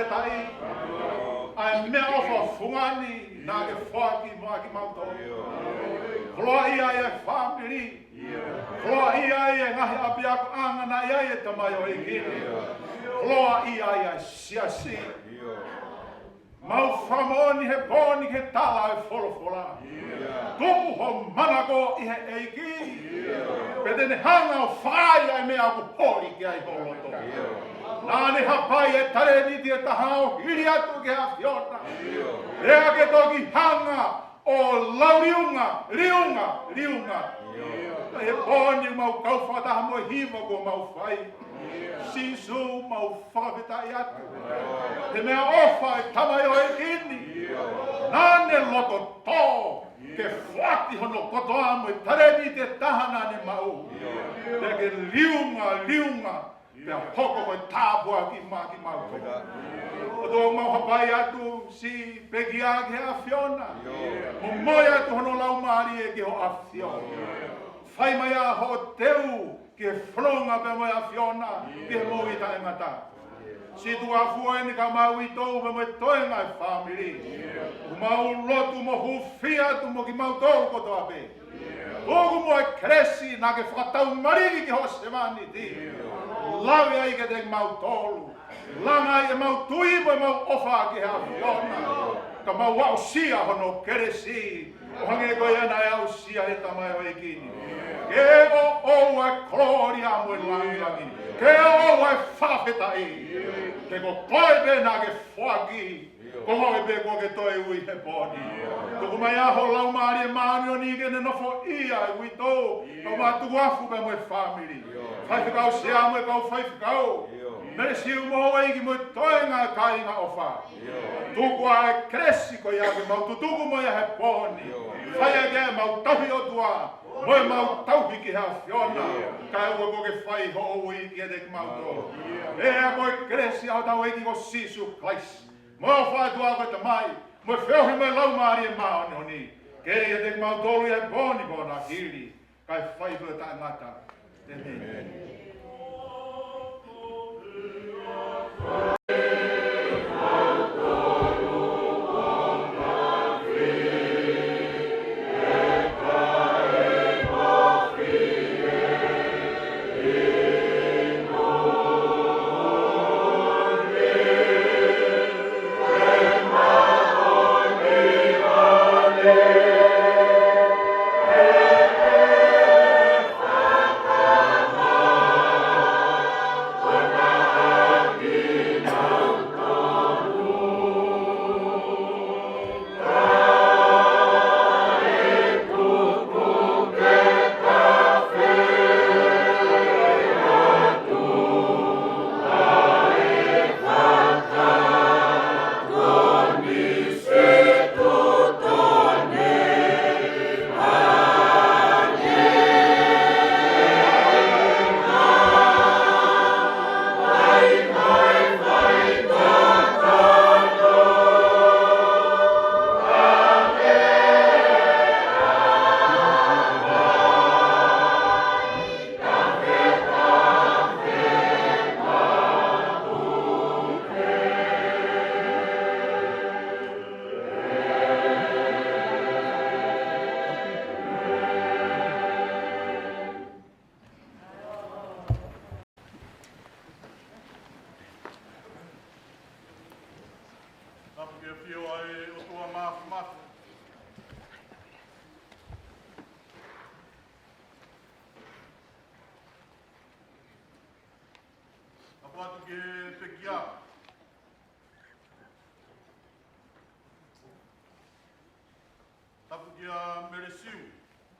ʻa e meʻaʻofa fungani naʻa ke foaki maʻa kimautolu. Koloaʻia ʻa e fāmili. Koloaʻia ʻa e ngaahi ʻapiako ʻanga naʻe ʻi ai e tamaioʻeiki ni. Koloaʻia ʻa e siasi. Mau fakamoʻoni he pō ni ke tala e folofola. Tuku ho manako ʻi he ʻEiki. Pea te ne hanga ʻo fai ʻa e meʻa ʻoku holi ki ai ho loto. Naʻa ne hapai e talēniti ʻe taha ʻo hili atu ki he ʻAfiona. Pea ke toki hanga ʻo lau liunga, liunga, liunga. He pō ni mau kau fakataha mo e hiva kuo mau fai. Sīsū, mau fakafetaʻi atu he meʻaʻofa ʻa e tamaioʻeiki ni. Naʻa ne loto tō ke foaki hono kotoa mo e talēniti ʻe taha naʻa ne maʻu. Pea ke liunga, liunga, pea hoko ko e tāpuaki maʻa kimautolu. ʻOtua, mau hapai atu siʻi pekia ki he ʻAfiona. Momoi atu hono laumālie ki ho ʻAfiona. Fai mai ā hoʻo teu ki he fononga pea mo e ʻAfiona ki he moʻui taʻengata. Siʻi tuku ā fua eni ka mau uitou pea mo e toenga e fāmili. ʻOku mau lotu mo hūfia atu mo kimautolu kotoa pē. Tuku muʻa e kelesi naʻa ke fakatau maliki ki hoʻo sevāniti. Lave ai kiate kimautolu. Langa ai ʻemau tui mo ʻemau ʻofa ki he ʻAfiona. Ka mau aʻusia hono kelesi ʻo hangē ko ia naʻe aʻusia ʻe he tamaioʻeiki ni. Ke ʻoʻou ʻa e kolōlia mo e langilangi. Ke ʻoʻou ʻa e fakafetaʻi. He ko koe pē naʻa ke foaki. Ko koe pē kuo ke toe ui he pō ni. Tuku mai ā ho Laumālie Māʻoniʻoni ke ne nofoʻia e uitou. Ka mau tuku ā fua pea mo e fāmili. Faifekau Sea mo e kau faifekau. Melesiu mo houʻeiki mo e toenga e kāinga ʻofa. Tuku ā e kelesi ko ia ke mau tutuku mo ia he pō ni. Fai ā ke mau tauhi ʻOtua mo ʻemau tauhi ki he ʻAfiona. Kae ʻoua kuo ke fai hoʻo ui kiate kimautolu. Pea ko e kelesi ʻa hotau ʻEiki ko Sīsū Kalaisi, mo e ʻofa ʻa e ʻOtua ko e Tamai, mo e feohi mo e Laumālie Māʻoniʻoni, ke ʻiate kimautolu ʻi he pō ni mo ʻena hili, kae fai pē ʻo taʻengata. ʻĒmeni. Tapu ki he ʻAfio ʻa e ʻOtua Māfimafi. Tapu atu ki he pekia. Tapu kia Melesiu,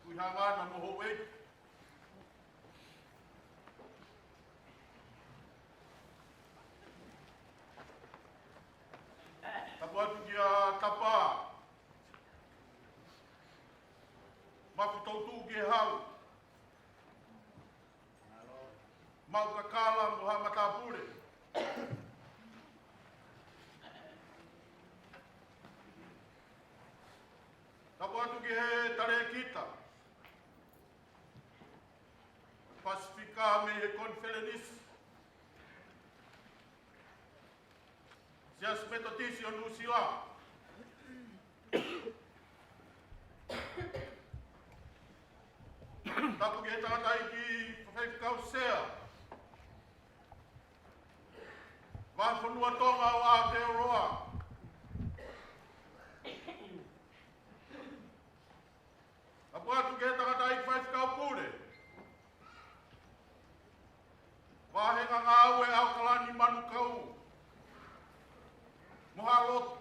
Kuihangana mo houʻeiki. Tapu atu kia Tapa, Mafi Toutuʻu ki he Hau, Maʻu Kakala mo Haʻa Matāpule. Tapu atu ki he talēkita Pasifika mei he konifelenisi, Siasi Metotisi ʻo Nuʻusila. Tapu ki he tangataʻeiki faifekau sea, Vahefonua Tonga ʻo Aotearoa. Tapu atu ki he tangataʻeiki faifekau pule, Vāhenga Ngāue ʻAokalani, Manukau mo Haʻalotu.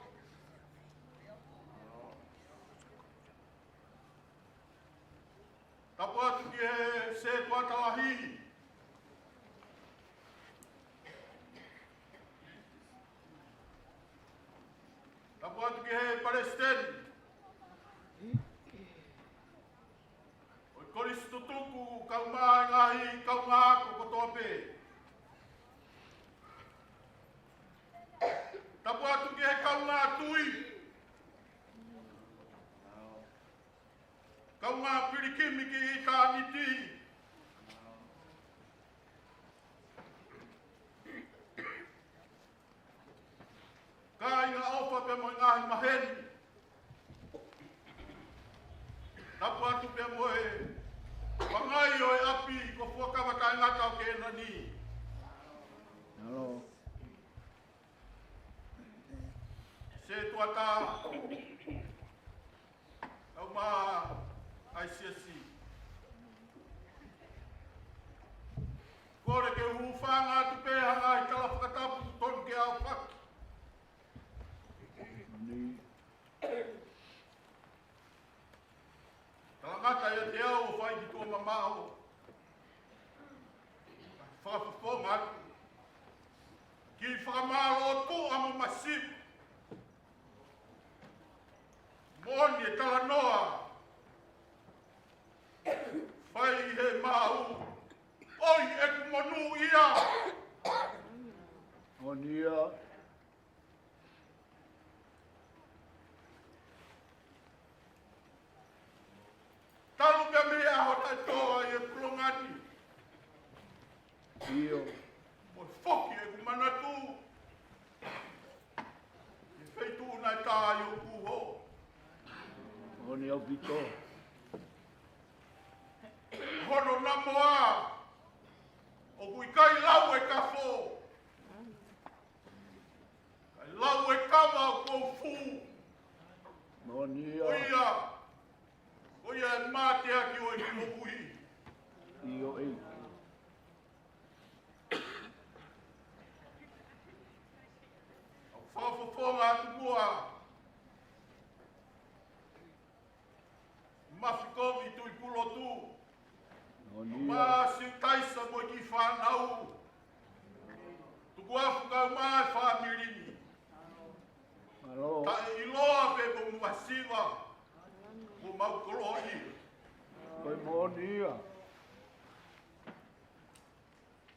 Tapu atu ki he sētuata lahi. Tapu atu ki he palesiteni ʻo e Kolisi Tutuku, kae ʻumaʻā e ngaahi kaungāako kotoa pē. Tapu atu ki he kaungā tui, kaungā pilikimi ki ʻitāniti. Kāinga ʻofa pea mo e ngaahi maheni. Tapu atu pea mo e pangai ʻo e ʻapi ko Fuakava Taʻengata ʻo Kēnani. Hello. Sētuata, kae ʻumaʻā e siasi. Kole ke u hūfanga atu pē he ngaahi tala fakatapu kuo tonu ke aofaki. Talangata ʻiate au ʻo fai ki tuʻa mamaʻo. Fakafofonga atu. Kiʻi fakamālō tuʻa mo masiva. Moʻoni e talanoa. Fai he maʻu. ʻOi ʻeku monūʻia. Moʻoni ia. Talu pē mei he ʻaho naʻe tō ai e pulonga ni. ʻIo. Mo foki ʻeku manatu ki he feituʻu naʻe tā ai hoku uho. Moʻoni ʻaupito. Hono namoa ʻoku ʻikai lau e kafo, kae lau e kava ʻoku ou fū. Moʻoni ia. Ko ia, ko ia e mateaki ʻo ʻeku moʻui. ʻIo ʻEiki. ʻOku ou fakafofonga atu muʻa Mafikovi Tuʻipulotu. Moʻoni ia. Mā Siutaisa mo e kiʻi fānau. Tukuafu kae ʻumaʻā e fāmili ni. Mālō. Taʻeʻiloa pē kuo masiva, kuo mau koloaʻia. Ko e moʻoni ia.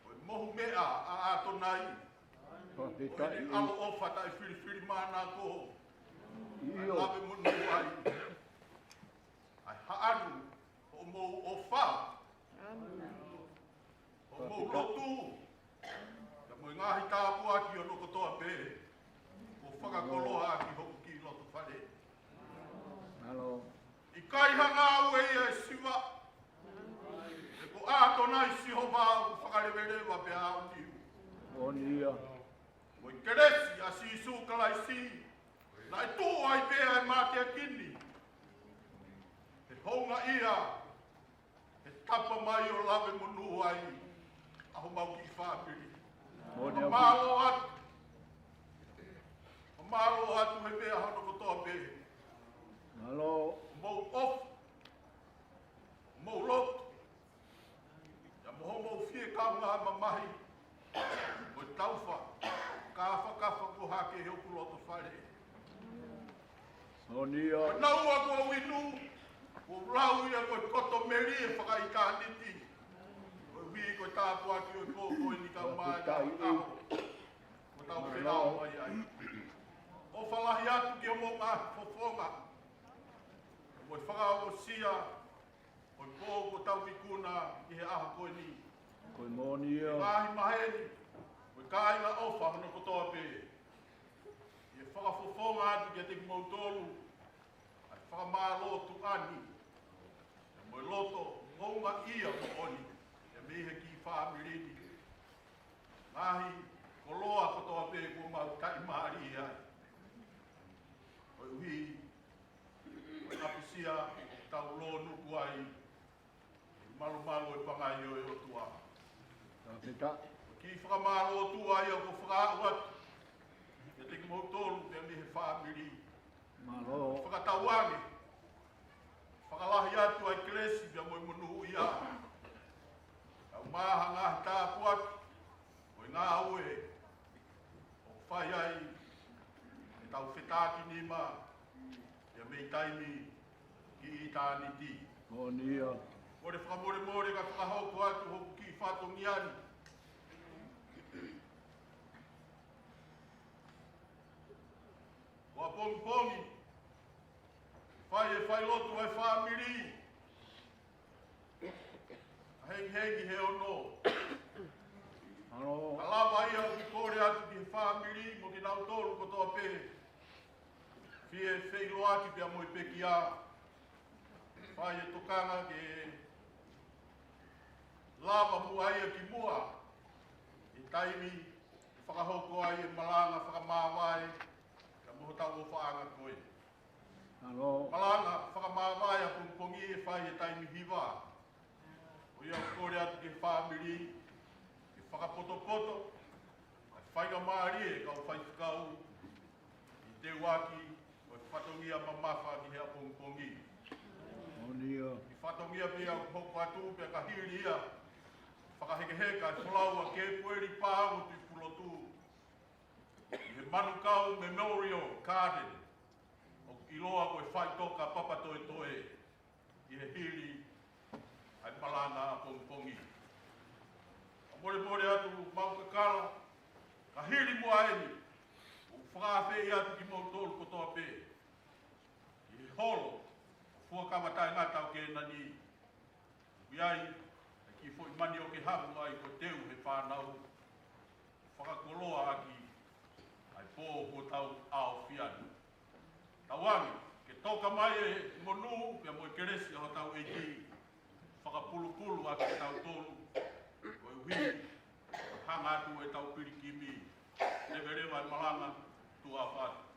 Ko e mohu meʻa ʻa ʻAtonai. Fakafetaʻi. Ko e ʻaloʻofa taʻefilifilimānako. ʻIo. Lave monū ai. ʻA e haʻanu hoʻomou ʻofa. Hoʻomou lotu. Pea mo e ngaahi tāpuaki ʻo hono kotoa pē kuo fakakoloa ʻaki hoku kiʻi loto fale. Mālō. ʻIkai ha ngāue ia ʻe siva. He ko ʻAtonai Sihova ʻoku fakaleveleva pea aoniu. Moʻoni ia. Ko e kelesi ʻa Sīsū Kalaisi naʻe tuʻu ai pē ʻa e mateaki ni. He houngaʻia, he tapa mai ʻo lave monū ai ʻa homau kiʻi fāmili. Moʻoni ʻaupito. Mālō atu. Mālō atu he meʻa hono kotoa pē. Mālō. Mou ʻofa. Mou lotu. Pea mo hoʻomou fie kaungā mamahi. Mo e taufa. Kāfakafa ko hake he hoku loto fale. Moʻoni ia. Ko e naua kuo u inu, kuo u lau ia ko e koto melie fakaʻitāniti. Ko e ui ko e tāpuaki ʻo e pō ko eni kae ʻumaʻā e ngaahi ʻaho kuo tau fenao mai ai. ʻOfa lahi atu ki hoʻomou ngaahi fofonga. Mo e fakaʻofoʻosia ʻo e pō kuo tau ikuna ʻi he ʻaho ko eni. Ko e moʻoni ia. Ngaahi maheni, mo e kāinga ʻofa hono kotoa pē. ʻE fakafofonga atu kiate kimoutolu ʻa e fakamālō tuʻa ni, mo e loto houngaʻia moʻoni, ʻa e mei he kiʻi fāmili ni. Ngaahi koloa kotoa pē kuo mau taʻimālie ai. Koeʻuhi ko e ʻapisia ʻoku tau lōnuku ai ʻi he malumalu ʻo e pangai ʻo e ʻOtua. Tau pita. Ko e kiʻi fakamālō tuʻa ia ʻoku ou fakaaʻu atu kiate kimoutolu pea mei he fāmili. Mālō. Fakatauange fakalahi atu ʻa e kelesi pea mo e monūʻia. Kae ʻumaʻā ha ngaahi tāpuaki mo e ngāue ʻoku fai ai ʻetau fetākinima pea mei taimi ki ʻitāniti. Moʻoni ia. Kole fakamolemole ka fakahoko atu hoku kiʻi fatongia ni. Ko ʻapongipongi, fai e failotu ʻa e fāmili, ʻa hengihengi he ono. Mālō. Ka lava ia ʻoku kole atu ki he fāmili mo kinautolu kotoa pē, fie feʻiloaki pea mo e pekia, fai e tokanga ke lava muʻa ia ki muʻa ʻi he taimi ʻe fakahoko ai e malanga fakamāvae pea mo hotau ʻofaʻanga ko ē. Mālō. Malanga fakamāvae ʻapongipongi ʻe fai he taimi hiva. Ko ia ʻoku kole atu ki he fāmili ke fakapotopoto ʻa e faingamālie ʻa e kau faifekau ʻi he teuaki ʻo e fatongia mamafa ki he ʻapongipongi. Moʻoni ia. Kiʻi fatongia pē ia ʻoku hoko atu pea ka hili ia, fakahekeheka e folau ʻa Kepueli Paongo Tuʻipulotu ʻi he Manukau Memorial Garden, ʻoku ʻiloa ko e faʻitoka Papatoetoe, ʻi he hili ʻa e malanga ʻapongipongi. Fakamolemole atu mau kakala, ka hili muʻa eni, ʻoku ou fakaafeʻi atu kimoutolu kotoa pē ʻi he holo ʻo e Fuakava Taʻengata ʻo Kēnani. ʻOku ʻi ai ʻa e kiʻi foʻi mani ʻoku ke hamu ai ko e teu he fānau, fakakoloa ʻaki ʻa e pō kuo tau ʻaofia ni. Tauange ke toka mai e monū pea mo e kelesi ʻa hotau ʻEiki, fakapulupulu ʻaki kitautolu, koeʻuhi hanga atu ʻetau pilikimi, leveleva e malanga. Tuʻa ʻofa atu.